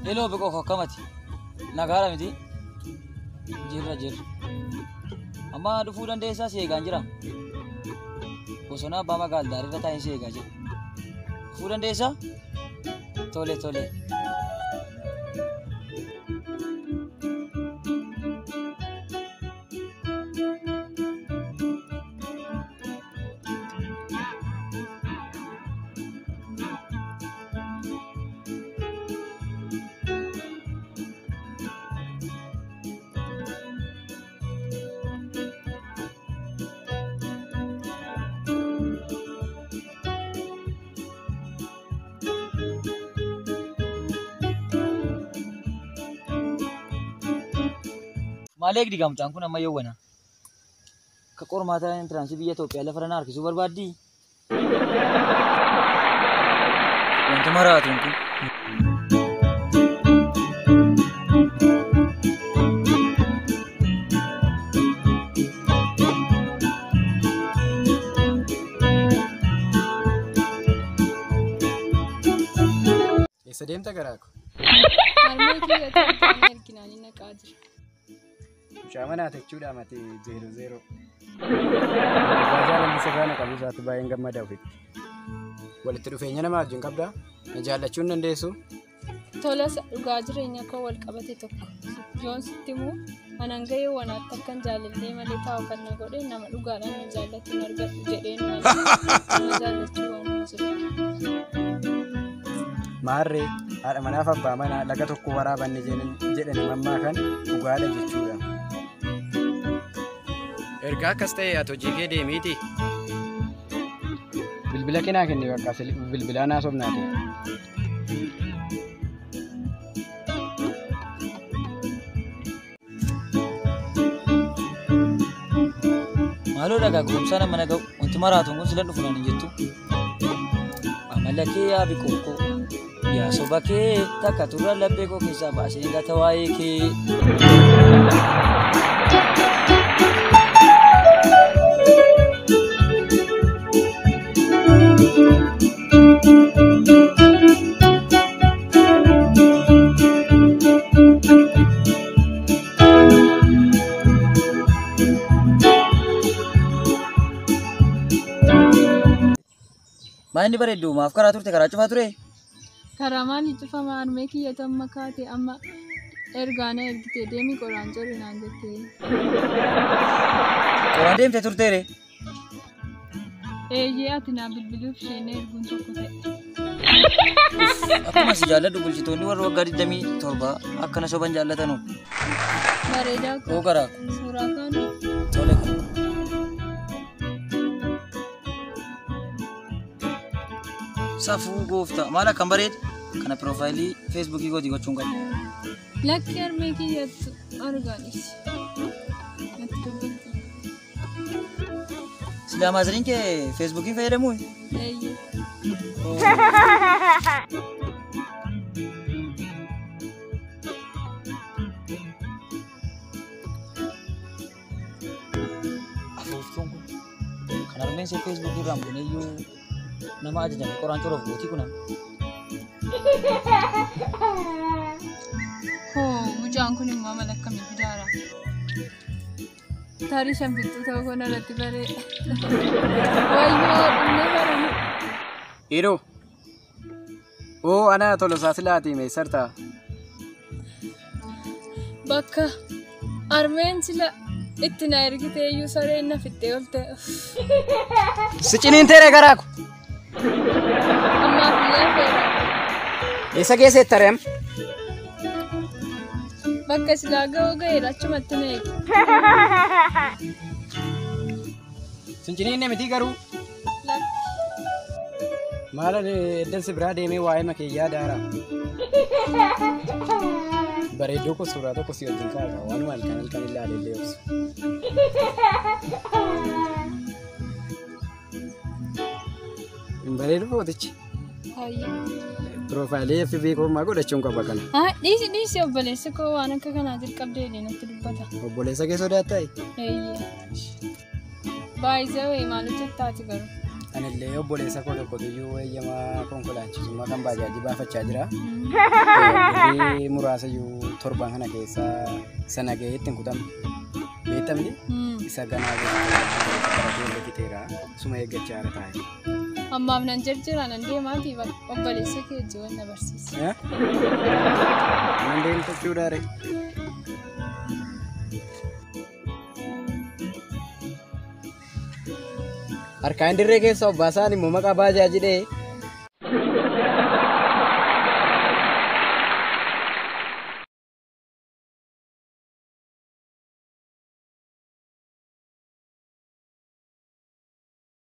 Hello beekoo akkamati? Nagaadha miti? Jirra jirra. Amma dhufuu dandeessaa si eegaan jira. Bosona abbaa magaalaa irra taa'ee si eegaa jira. Dhufuu dandeessaa? Tole tole. Maal eegdi gamtaan kun amma yawwana? Akka qormaata intiraansii biyya Itoophiyaa lafa irra na harkisuu barbaaddii? Wanti maraatuun kun. Eessa deemta garaa ko? Harmee kiyya ta'e erginaan inni naqaa jira. Mucaa manaa jechuudha mati 00. Abbaa jaalalli sirraa na qabu isaatti baay'een gammada ofitti. Walitti dhufeenya nama wajjin qabdaa? Na jaallachuu hin dandeessu? Tolas dhugaa jireenya koo wal qabate tokko. Yoon sitti himuu anan gahee wanaatti akkan jaalallee malee taa'u kan na godhe nama dhugaadhaan na jaallatu hin argadhu jedheen malee nama jaallachuu waan hin jiru. Maarree haadha manaaf abbaa manaa laga tokko waraabanne jedhani mammaakan dhugaadha jechuudha. Erga akkas ta'e ati hojii kee deemiiti. Bilbila kee naa kenni bakka bilbilaa naa sobnaati. Maaloo dhagaa gowwomsaa nama na ga'u wanti maraatuun kun sila dhufu naan hin jettu. Amala kee yaa biqoo koo yaa soba kee takka turra laphee koo keessaa baasee gata waa'ee kee. Maal inni bareeddu maaf karaa turte karaa cufaa ture? Karaa maali cufama harmee kiyyatu amma kaate amma ergaa na ergite deemi qoraan cori naan jettee. Qoraan deemte turteere? Eeyyee ati naa bilbiluuf isheen erguun tokko ta'e. Akkuma si jaalladhu bulchitoonni warra waggaa 27 akkana soban jaallatanu. Bareedaa koo. Koo garaa. Suuraa kaanu. Tole. Safuu gooftaa maal akkam bareeda kana piroofaayilii feesbuukii kootii gochuun qabu. Lakki harmee kiyyattu argaanis. Natti dubbatti. Silaa maasiriin kee feesbuukii fayyadamuu? Eeyyee. Afuuftuun kun kan harmeen ishee feesbuukii irraan buneeyyuu nama ajajame qoraan coroof gootii kuna. Hoo mucaan kun immoo amala akkamii fidaara? Tarii shanfixxuu ta'uu koo narratti baree. Wayyoo dhumee barame. Yeroo. Oo ana Tolosaa silaatii meessartaa? Bakka harmeen sila itti na ergite iyyuu sareen na fixxee oolte. Si ciniinteere garaa ko. Ammaaf illee feera. Eessa geesseetta reem? Bakka silaa ga'uu ga'eera achumatti na eegi. Sin ciniinne miti garuu. Lakki. Maal ani eddan si biraa deemee waa'ee makee yaadaara. Bareedduu koo suuraa tokko si wajjin kaa'ata waanuma halkan halkan ilaalee illee obsu. Hin bareedu footichi. Baay'ee. Piroofaayilii FB koo maa godhachuun qaba kana. Ah, dhiisi dhiisi obboleessi koo waan akka kanaa jalqabdee illee natti dubbata. Obboleessa kee sodaattaa? Eeyyee. Baay'ee wayii maal hojjettaati garuu? Anillee obboleessa koo tokkotu iyyuu eeyyama konkolaachisummaa kan baajaajii baafachaa jira. Birrii muraasa iyyuu torban kana keessa sana ga'ee ittiin kutamu. Beektamni isa ganaa baratee illee fixeera. Suma eeggachaa jira taa'e. Ammaaf nan jarjira nan deemaatii obboleessa kee wajjin wal na barsiisa. Nan deemta jechuudha ree. Harkaan dirree keessa obbaasaan immoo maqaa baajaajii dha'e.